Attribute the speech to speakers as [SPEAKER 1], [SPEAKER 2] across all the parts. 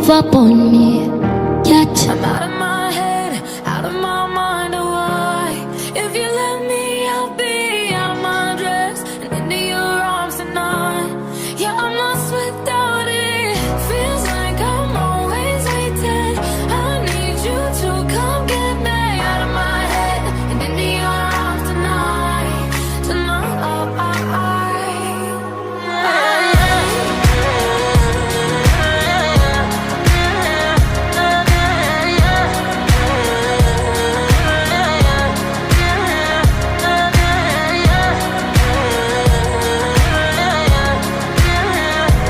[SPEAKER 1] give up on me yet.
[SPEAKER 2] I'm out of my head, out of my mind. Oh, why? If you let me, I'll be out my dress and into your arms tonight. Yeah, I'm lost without it. Feels like I'm always waiting. I need you to come get me out of my head and into your arms tonight. Tonight.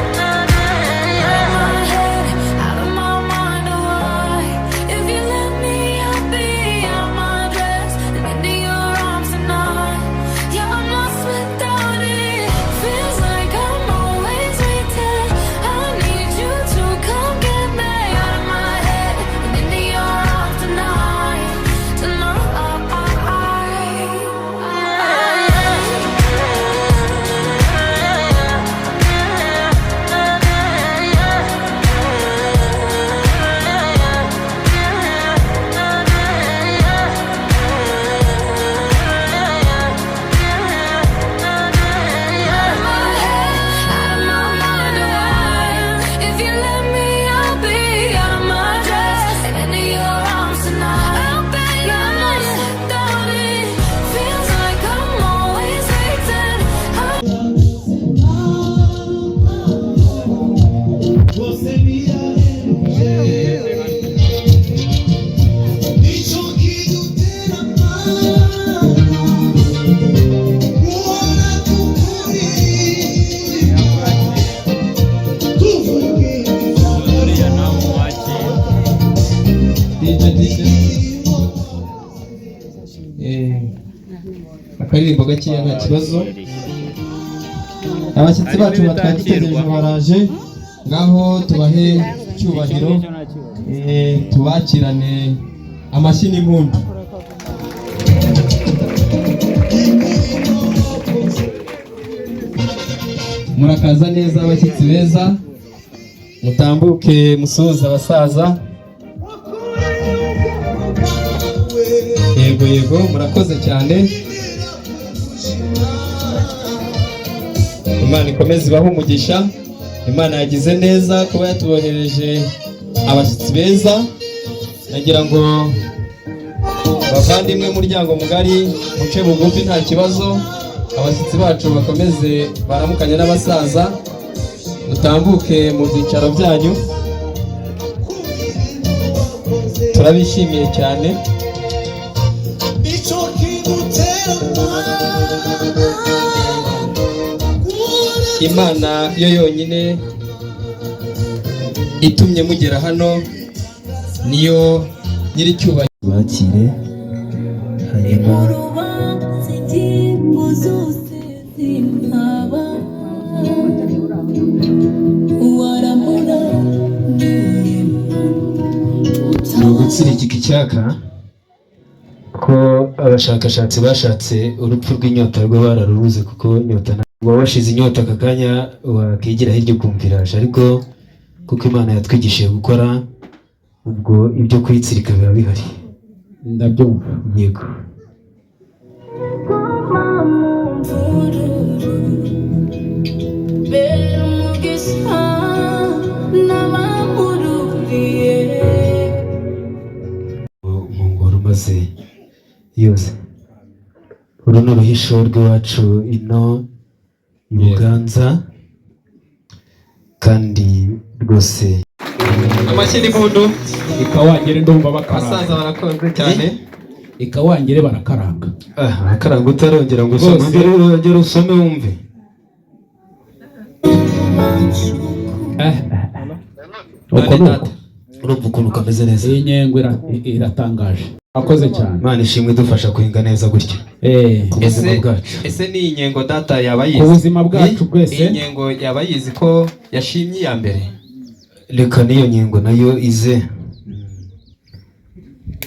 [SPEAKER 2] Out of my head, out of my mind, oh why? If you let me, I'll be out my dress and into your arms tonight. Yeah, I'm lost without it. Feels like I'm always waiting. I need you to come get me out of my head and into your arms tonight. Tonight. Out of my head, out of my mind, oh why? If you let me, I'll be out of my dress and into your arms tonight. I'll be lost without it. Feels like I'm always waiting.
[SPEAKER 3] Você birahebuje nicyo kidutera amahoro guhora tukuririmba tuvuga
[SPEAKER 4] Uriya nawe umwakire.
[SPEAKER 5] DJ DJ. Akaririmbo gakeya, nta kibazo. Abashyitsi bacu batwari dutegereje baraje. Ngaho tubahe icyubahiro, tubakirane amashyi n'impundu. Murakaza neza, abashyitsi beza. Mutambuke musuhuze abasaza. Yego yego, murakoze cyane. Imana ikomeze ibahe umugisha. Imana yagize neza kuba yatubohereje abashyitsi beza. Nagira ngo bavandimwe, muryango mugari, muce bugufi, nta kibazo. Abashyitsi bacu bakomeze baramukanye n'abasaza. Mutambuke mu byicaro byanyu. Turabishimiye cyane.
[SPEAKER 3] Nicyo kidutera amahoro.
[SPEAKER 5] Imana yo yonyine itumye mugera hano niyo nyiricyubahiro.
[SPEAKER 6] Bakire hanyuma.
[SPEAKER 2] Urubanza ingingo zose zintaba waramura.
[SPEAKER 6] Ni ugutsirigika icyaka ko abashakashatsi bashatse urupfu rw'inyota rwo bararubuze, kuko inyota ntabwo washize inyota aka kanya wakigira hirya ukumva iraje, ariko kuko Imana yatwigishije gukora, ubwo ibyo kuyitsirika biba bihari.
[SPEAKER 7] Ndabyumva.
[SPEAKER 6] Yego.
[SPEAKER 2] Bera umugisha n'abamururiye.
[SPEAKER 6] Nkongoro maze yose. Uru ni uruhisho rw'iwacu ino i Buganza, kandi rwose.
[SPEAKER 5] Amashyi n'impundu.
[SPEAKER 7] Ikawangere ndumva
[SPEAKER 5] Abasaza
[SPEAKER 7] bakaranga.
[SPEAKER 5] barakunze cyane.
[SPEAKER 7] Ikawangere barakaranga.
[SPEAKER 6] Ah, akaranga utarongera ngo usome.
[SPEAKER 7] Rwose.
[SPEAKER 6] Ongera usome wumve.
[SPEAKER 7] Uko ni uko.
[SPEAKER 6] Urumva ukuntu kameze neza.
[SPEAKER 7] Iyi nyengo iratangaje, akoze cyane.
[SPEAKER 6] Imana ishimwe idufasha guhinga neza gutya ku buzima
[SPEAKER 5] Ese
[SPEAKER 6] bwacu.
[SPEAKER 5] ese ni inyengo data yaba
[SPEAKER 7] Ku
[SPEAKER 5] yizi?
[SPEAKER 7] buzima bwacu bwese.
[SPEAKER 5] Iyi nyengo yaba yizi ko yashimye iya mbere?
[SPEAKER 6] Reka n'iyo ngingo nayo ize.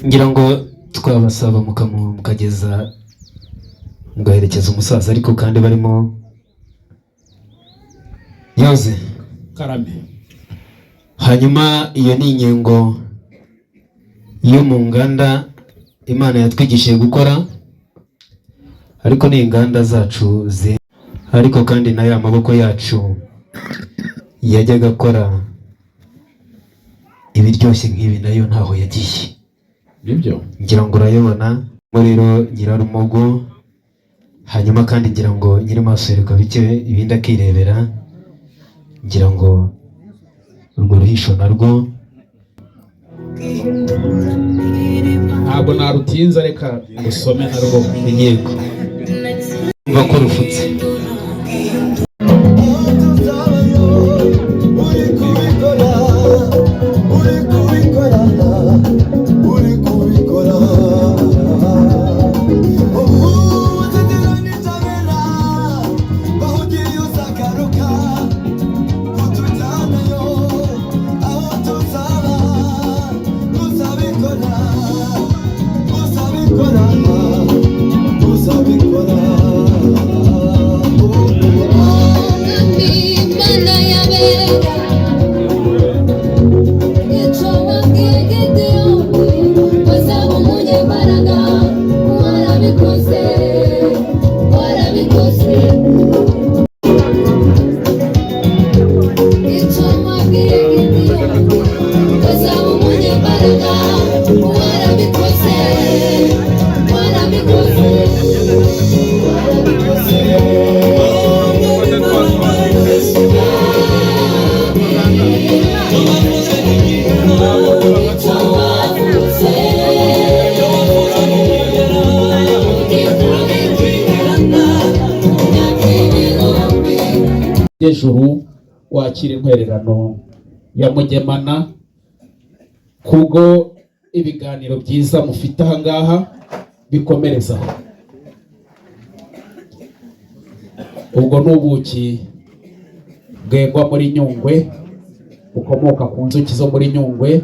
[SPEAKER 6] Ngira ngo twabasaba mukageza, mugaherekeza umusaza, ariko kandi barimo yoze.
[SPEAKER 7] Karame.
[SPEAKER 6] Hanyuma iyo ni inkingo yo mu nganda Imana yatwigishije gukora, ariko ni inganda zacu ze, ariko kandi nayo amaboko yacu yajyaga akora ibiryoshye nk'ibi nayo ntaho yagiye.
[SPEAKER 7] Nibyo.
[SPEAKER 6] Ngira ngo urayobona mo rero nyirarumogo. Hanyuma kandi ngira ngo nyirimaso yereka bike, ibindi akirebera. Ngira ngo urwo ruhisho narwo
[SPEAKER 7] Ntabwo narutinza, reka ngusome narwo.
[SPEAKER 6] Yego, mva ko rufutse.
[SPEAKER 3] Uri kubikora, uri kubikora, uri kubikora. Ubu n'itabera, aho ugiye uzagaruka utujyanayo, aho tuzaba uzabikora, uzabikora, uzabikora.
[SPEAKER 1] Imana yabera icyo wabwiye Gideyoni bazaba umunyembaraga, warabikoze, warabikoze. Icyo wabwiye Gideyoni bazaba umunyembaraga, warabikoze, warabikoze, warabikoze. Icyo wavuze
[SPEAKER 7] Ejuru wakira intwererano ya Mugemana kubwo ibiganiro byiza mufite aha ngaha bikomerezaho. Ubwo ni ubuki bwengwa muri Nyungwe, bukomoka ku nzuki zo muri Nyungwe,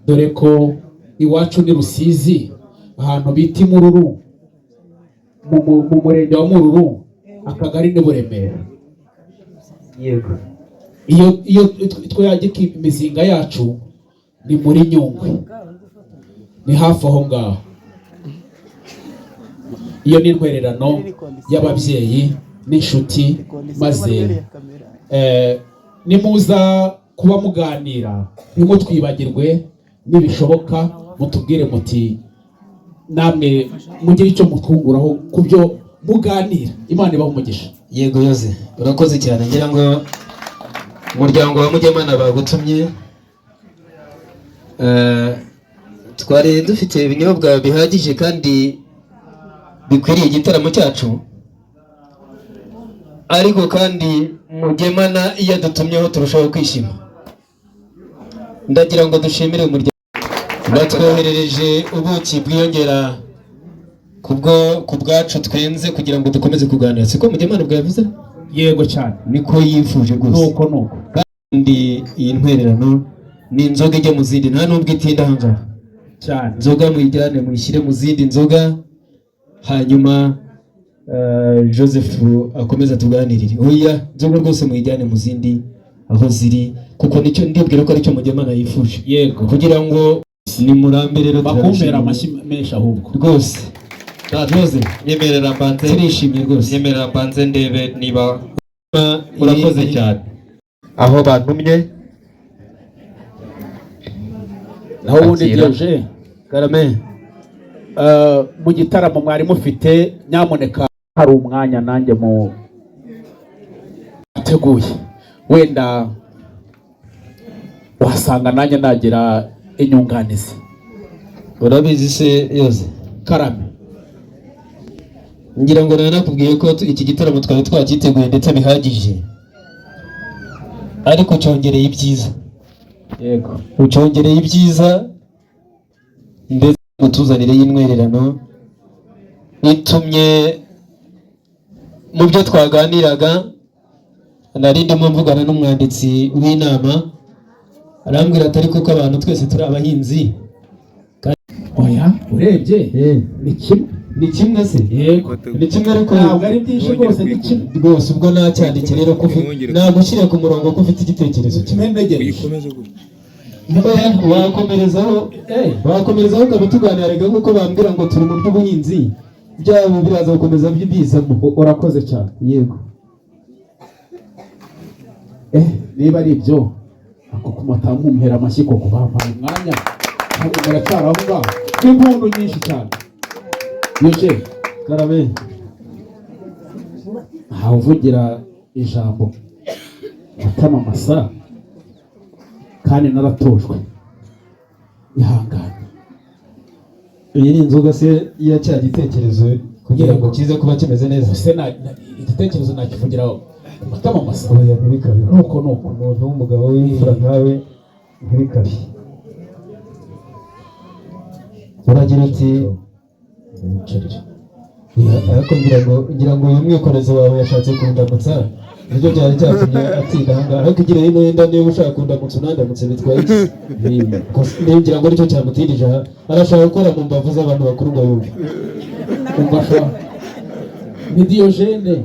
[SPEAKER 7] dore ko iwacu ni Rusizi, ahantu bita Imururu, mu murenge wa Mururu, akagari ni Buremera.
[SPEAKER 6] Yego.
[SPEAKER 7] Iyo twayagika imizinga yacu ni muri Nyungwe, ni hafi aho ngaho. Iyo ni intwererano y'ababyeyi n'inshuti, maze nimuza kuba muganira ntimutwibagirwe, nibishoboka mutubwire muti namwe mugire icyo mutwunguraho ku byo muganira. Imana ibahe umugisha.
[SPEAKER 6] Yego Yoze, urakoze cyane. Ngira ngo umuryango wa Mugemana bagutumye. Twari dufite ibinyobwa bihagije kandi bikwiriye igitaramo cyacu, ariko kandi Mugemana iyo adutumyeho turushaho kwishima. Ndagira ngo dushimire umuryango batwoherereje ubuki bwiyongera kubwo ku bwacu twenze kugira ngo dukomeze kuganira. Siko Mugemana ubwo yavuze?
[SPEAKER 7] Yego cyane.
[SPEAKER 6] Niko yifuje rwose.
[SPEAKER 7] Nuko nuko.
[SPEAKER 6] Kandi iyi ntwererano ni inzoga ijya mu zindi, nta nubwo itinda aha ngaha.
[SPEAKER 7] Cyane.
[SPEAKER 6] Inzoga muyijyane muyishyire mu zindi nzoga, hanyuma Joseph akomeze atuganirire. Oya, inzoga rwose muyijyane mu zindi aho ziri, kuko nicyo ndibwira ko aricyo Mugemana yifuje.
[SPEAKER 7] Yego.
[SPEAKER 6] Kugira ngo nimurambe rero
[SPEAKER 7] Bakumpera
[SPEAKER 6] turabishimiye.
[SPEAKER 7] amashyi menshi ahubwo.
[SPEAKER 6] Rwose Rose,
[SPEAKER 5] Nyemerera mbanze,
[SPEAKER 6] turishimye rwose.
[SPEAKER 5] nyemerera mbanze ndebe niba urakoze cyane
[SPEAKER 8] Aho bantumye.
[SPEAKER 7] Naho ubundi
[SPEAKER 8] Akira.
[SPEAKER 7] Diogene,
[SPEAKER 6] Karame.
[SPEAKER 7] Mu gitaramo mwari mufite, nyamuneka hari umwanya nanjye mu teguye, wenda wasanga nanjye nagira inyunganizi.
[SPEAKER 6] Urabizi se Yoze?
[SPEAKER 7] Karame.
[SPEAKER 6] Ngira ngo nanakubwiye ko iki gitaramo twari twacyiteguye ndetse bihagije, ariko cyongereye ibyiza.
[SPEAKER 7] Yego.
[SPEAKER 6] Ucyongereye ibyiza, ndetse mutuzanire y'intwererano itumye mu byo twaganiraga. Nari ndimo mvugana n'umwanditsi w'inama, arambwira ati ariko ko abantu twese turi abahinzi.
[SPEAKER 7] Oya, urebye ni kimwe.
[SPEAKER 6] Ni kimwe se?
[SPEAKER 7] Yego.
[SPEAKER 6] Ni kimwe, ariko
[SPEAKER 7] Ntabwo ari byinshi rwose, ni kimwe.
[SPEAKER 6] Rwose ubwo nacyandike rero ko nagushyire ku murongo ko ufite igitekerezo kimwe.
[SPEAKER 7] Ntegereje.
[SPEAKER 8] Wakomerezaho, wakomerezaho ukaba tuganira rega, nk'uko bambwira ngo turi mu by'ubuhinzi, byabo biraza gukomeza bizamo.
[SPEAKER 7] Urakoze cyane.
[SPEAKER 8] Yego.
[SPEAKER 7] Niba ari ibyo, ako kumatamumpera amashyi koko, bampaye umwanya kandi muracyari aho ngaho n'impundu nyinshi cyane. Yoje.
[SPEAKER 8] Karame.
[SPEAKER 7] Ntawuvugira ijambo atamamasa kandi naratojwe, ihangane.
[SPEAKER 8] Iyi ni inzoga se ya cya gitekerezo kugira ngo kize kuba kimeze neza?
[SPEAKER 7] Se igitekerezo nakivugira ku matamamasa?
[SPEAKER 8] Oya, ntibikabe.
[SPEAKER 7] Nuko nuko.
[SPEAKER 8] Umuntu w'umugabo w'imfura nkawe, ntibikabe. Uragira uti
[SPEAKER 7] Wicarire.
[SPEAKER 8] Ariko ngira ngo uyu mwikorezi wawe yashatse kundamutsa, nibyo byari byatumye atinda ahangaha. Ariko igira hino, yenda niba ushaka kundamutsa unandamutse, bitwaye iki? Niba ngira ngo nicyo cyamutindije aha, arashaka gukora mu mbavu z'abantu bakuru ngo yumve.
[SPEAKER 7] Umva sha, ni Diyojene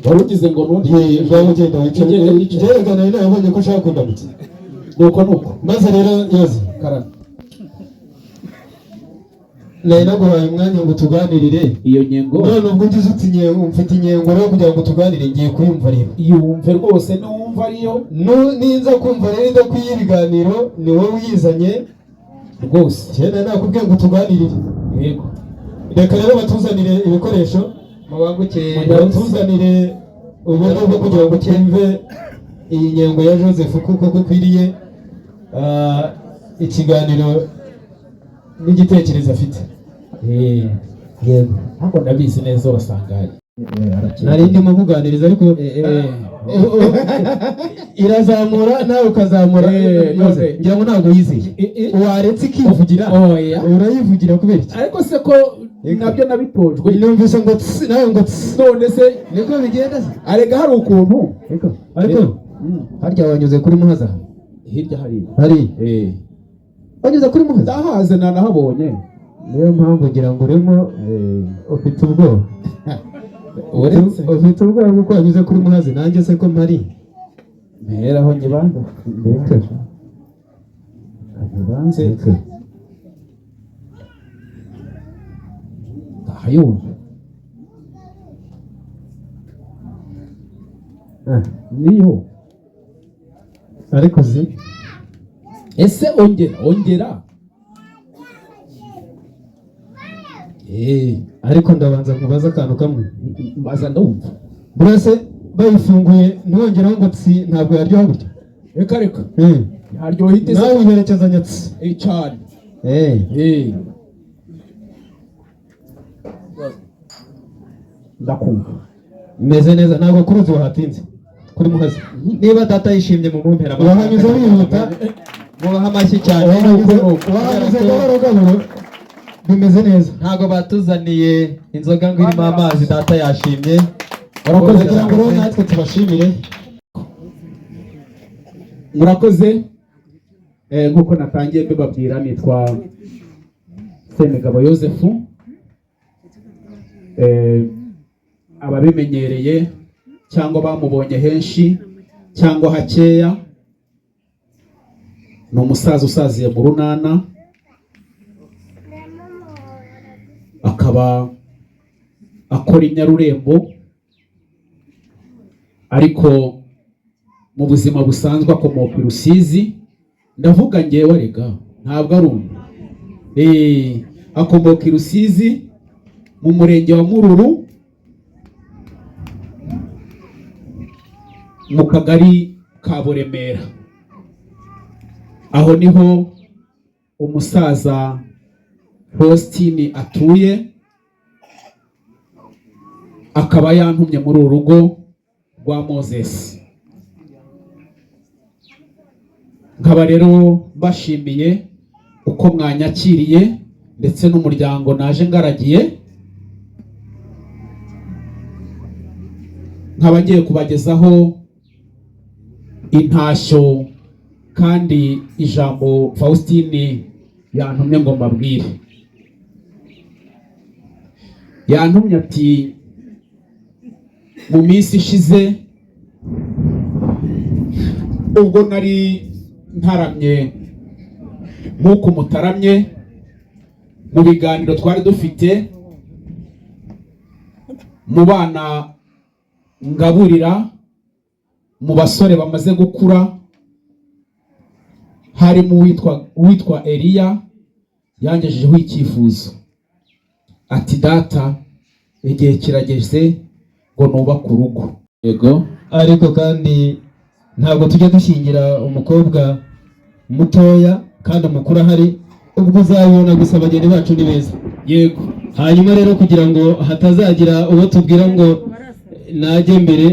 [SPEAKER 7] wari ugize ngo nundi.
[SPEAKER 8] Ngaho ugenda wicare.
[SPEAKER 7] Ugenda wicare.
[SPEAKER 8] Njyewe nari nabonye ko ushaka kundamutsa.
[SPEAKER 7] Nuko nuko.
[SPEAKER 8] Maze rero yoze,
[SPEAKER 7] Karame.
[SPEAKER 8] Nari naguhaye umwanya ngo tuganirire.
[SPEAKER 7] Iyo nyengo.
[SPEAKER 8] None ubwo ugize uti inyengo, mfite inyengo rero kugira ngo tuganire, ngiye kuyumva rero.
[SPEAKER 7] Yumve rwose, niwumva ariyo.
[SPEAKER 8] Ninza kumva rero idakwiye ibiganiro, ni wowe uyizanye.
[SPEAKER 7] Rwose.
[SPEAKER 8] Cyenda nakubwiye ngo tuganirire.
[SPEAKER 7] Yego.
[SPEAKER 8] Reka rero batuzanire ibikoresho.
[SPEAKER 5] Mubanguke.
[SPEAKER 8] Batuzanire uburyo bwo kugira ngo twumve iyi nyengo ya Joseph kuko gukwiriye ikiganiro n'igitekerezo afite. Yego.
[SPEAKER 7] Ntabwo ndabizi neza, urasanga
[SPEAKER 8] Nari ndimo kuganiriza, ariko irazamura nawe ukazamura.
[SPEAKER 7] None.
[SPEAKER 8] Ngira ngo ntabwo yizeye, waretse ikivugira.
[SPEAKER 7] Oya.
[SPEAKER 8] Urayivugira kubera iki?
[SPEAKER 7] Ariko se ko nabyo nabitojwe?
[SPEAKER 8] Numvise ngo tsi, nawe ngo tsi.
[SPEAKER 7] None se
[SPEAKER 8] Niko bigenda se?
[SPEAKER 7] Arega hari ukuntu.
[SPEAKER 8] Ariko harya wanyuze kuri Muhaza?
[SPEAKER 7] Hirya hariya.
[SPEAKER 8] Hari wanyuze kuri Muhaza?
[SPEAKER 7] Ndahaze, nanahabonye.
[SPEAKER 8] Niyo mpamvu ngira ngo urimo ufite ubwoba.
[SPEAKER 7] Uretse.
[SPEAKER 8] Ufite ubwoba kuko wanyuze kuri Muhazi, nanjye se ko mpari?
[SPEAKER 7] Mperaho nyibanza.
[SPEAKER 8] Reka.
[SPEAKER 7] Nyibanze.
[SPEAKER 8] Reka.
[SPEAKER 7] Ndahayumva. Niyo.
[SPEAKER 8] Ariko uzi
[SPEAKER 7] Ese ongera ongera.
[SPEAKER 8] Ariko ndabanza nkubaza akantu kamwe.
[SPEAKER 7] Mbaza ndumva.
[SPEAKER 8] Buriya se bayifunguye ntiwongeraho ngo tsi, ntabwo yaryoha gutya?
[SPEAKER 7] Reka reka. Yaryoha ite se?
[SPEAKER 8] Nawe uyiherekezanya tsi.
[SPEAKER 7] Cyane. Ndakumva.
[SPEAKER 8] Meze neza, ntabwo kuri uzi wahatinze kuri Muhazi.
[SPEAKER 5] Niba data yishimye mu mumpera
[SPEAKER 8] Wahanyuze wihuta.
[SPEAKER 5] Mubaha amashyi cyane.
[SPEAKER 8] Wahanyuze gahoro gahoro, bimeze neza.
[SPEAKER 5] Ntabwo batuzaniye inzoga ngo irimo amazi, data yashimye.
[SPEAKER 8] Urakoze, kugira ngo rero natwe tubashimire.
[SPEAKER 7] Murakoze. Nk'uko natangiye mbibabwira, nitwa Semigabo Yosefu. Ababimenyereye cyangwa bamubonye henshi cyangwa hakeya, ni umusaza usaziye mu runana, akaba akora inyarurembo, ariko mu buzima busanzwe akomoka i Rusizi. Ndavuga ngewe rega, ntabwo ari undi. Akomoka i Rusizi mu murenge wa Mururu mu kagari ka Buremera. Aho niho umusaza Faustin atuye, akaba yantumye muri uru rugo rwa Moses. Nkaba rero mbashimiye uko mwanyakiriye ndetse n'umuryango naje ngaragiye. Nkaba ngiye kubagezaho intashyo kandi ijambo Faustin yantumye ngo mbabwire. Yantumye ati mu minsi ishize ubwo nari ntaramye nk'uko mutaramye mu biganiro twari dufite mu bana ngaburira, mu basore bamaze gukura, harimo uwitwa Eliya yangejejeho icyifuzo ati: "Data, igihe kirageze ngo nubake urugo."
[SPEAKER 8] Yego, ariko kandi ntabwo tujya dushyingira umukobwa mutoya kandi umukuru ahari. Ubwo uzabibona gusa, abageni bacu ni beza.
[SPEAKER 7] Yego.
[SPEAKER 8] Hanyuma rero, kugira ngo hatazagira uwo tubwira ngo najye mbere,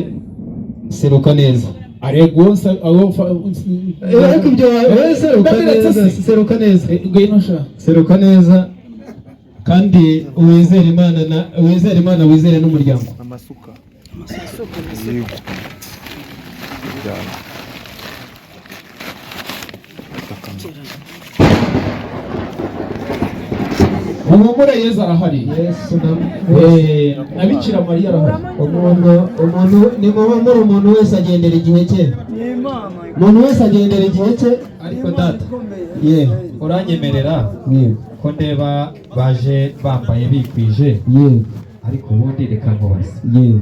[SPEAKER 8] seruka neza.
[SPEAKER 7] Arego.
[SPEAKER 8] Ariko ibyo wowe, seruka neza, seruka neza.
[SPEAKER 7] Ngwino sha.
[SPEAKER 8] Seruka neza kandi wizere Imana na wizere Imana, wizere n'umuryango.
[SPEAKER 9] Amasuka. Yego. Byaro.
[SPEAKER 7] Muhumure, Yezu arahari.
[SPEAKER 8] Yesu na
[SPEAKER 7] Na Bikira Mariya arahari.
[SPEAKER 8] Umuntu ni muhumure, umuntu wese agendera igihe cye, umuntu wese agendera igihe cye.
[SPEAKER 5] Ariko data,
[SPEAKER 8] ye.
[SPEAKER 5] Uranyemerera
[SPEAKER 8] ye.
[SPEAKER 5] ko ndeba baje bambaye bikwije,
[SPEAKER 8] ye.
[SPEAKER 5] Ariko ubundi reka nkubaze,
[SPEAKER 8] ye.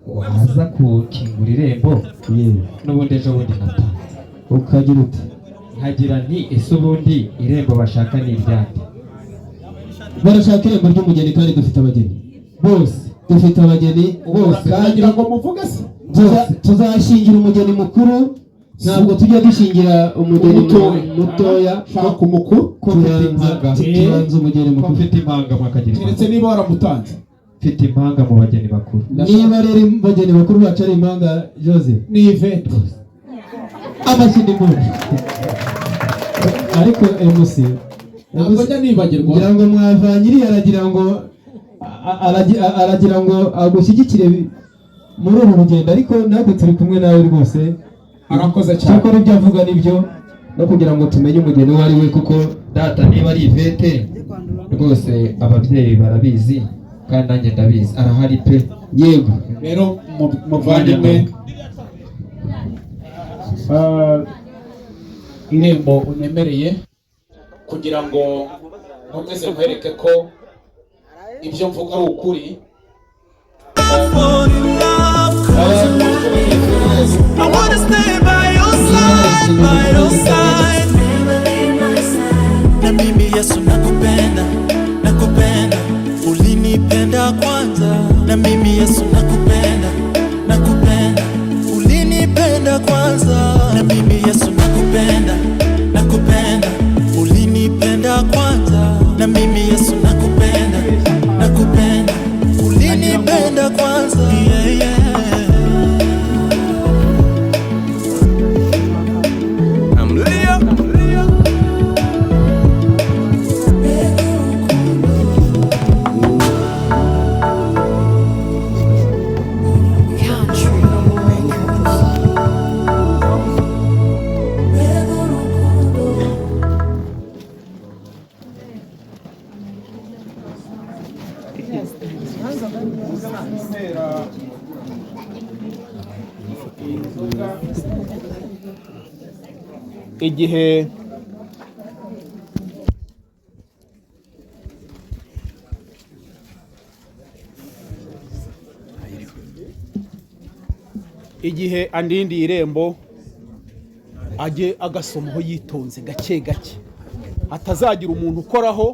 [SPEAKER 5] Waza gukingura irembo,
[SPEAKER 8] ye.
[SPEAKER 5] n'ubundi ejo bundi natanze,
[SPEAKER 8] ukagira uti?
[SPEAKER 5] Nkagira nti: "Ese ubundi irembo bashaka ni iryande?"
[SPEAKER 8] Barashaka irembo ry'umugeni kandi dufite abageni bose, dufite abageni bose kandi
[SPEAKER 7] Nagira ngo muvuge se.
[SPEAKER 8] Tuzashyingira umugeni mukuru, ntabwo tujya dushyingira umugeni
[SPEAKER 7] Umutoya.
[SPEAKER 8] mutoya.
[SPEAKER 7] Shaka umukuru.
[SPEAKER 5] Ko mfite
[SPEAKER 8] Tubanza
[SPEAKER 5] impanga,
[SPEAKER 8] tubanza umugeni
[SPEAKER 5] ko
[SPEAKER 8] mukuru.
[SPEAKER 5] mfite impanga, mwakagira
[SPEAKER 7] Keretse
[SPEAKER 5] impanga.
[SPEAKER 7] niba waramutanze.
[SPEAKER 5] Mfite impanga mu bageni bakuru.
[SPEAKER 8] Niba rero abageni bakuru bacu ari impanga, Jose,
[SPEAKER 7] Ni Ivete.
[SPEAKER 8] Amashyi n'impundu. Ariko MC,
[SPEAKER 7] Ntabwo njya nibagirwa.
[SPEAKER 8] ngira ngo mwavanye iriya, aragira ngo aragira ngo agushyigikire muri uru rugendo, ariko natwe turi kumwe nawe rwose.
[SPEAKER 7] Arakoze cyane.
[SPEAKER 8] Cyakora ibyo avuga nibyo, no kugira ngo tumenye umugeni uwo ari we, kuko
[SPEAKER 5] Data, niba ari Ivete rwose, ababyeyi barabizi kandi nanjye ndabizi, arahari pe.
[SPEAKER 8] Yego.
[SPEAKER 7] Rero muvandimwe, irembo unyemereye kugira ngo nkomeze nkwereke ko ibyo mvuga ari ukuri.
[SPEAKER 3] Fall in love, 'cause I wanna stay by your side, by your side.
[SPEAKER 2] Never leave my side.
[SPEAKER 3] Na mimi Yesu nakupenda, nakupenda, ulinipenda kwanza. Na mimi Yesu nakupenda, nakupenda, ulinipenda kwanza. Na mimi Yesu nakupenda, nakupenda, ulinipenda kwanza. Na mimi Yesu nakupenda, nakupenda, ulinipenda kwanza. Yeah.
[SPEAKER 9] I'm Leo. Leo.
[SPEAKER 2] Country Records.
[SPEAKER 7] Igihe andindiye irembo, ajye agasomaho yitonze gake gake, hatazagira umuntu ukoraho.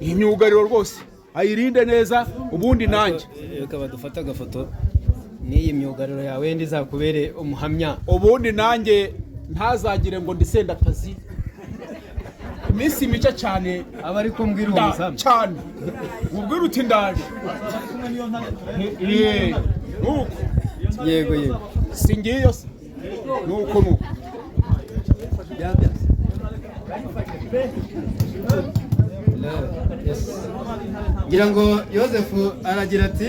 [SPEAKER 7] Iyi myugariro rwose ayirinde neza, ubundi nanjye
[SPEAKER 6] Reka badufate agafoto n'iyi myugariro yawe, wenda izakubere umuhamya.
[SPEAKER 7] Ubundi nanjye ntazagire ngo ndisendatazi iminsi mike cyane.
[SPEAKER 6] Aba ariko mbwira uwo muzamu.
[SPEAKER 7] Cyane, ubwira uti ndaje. Nuko.
[SPEAKER 6] Yego.
[SPEAKER 7] Si ngiyo se? Nuko.
[SPEAKER 6] Ngira ngo Yosefu aragira ati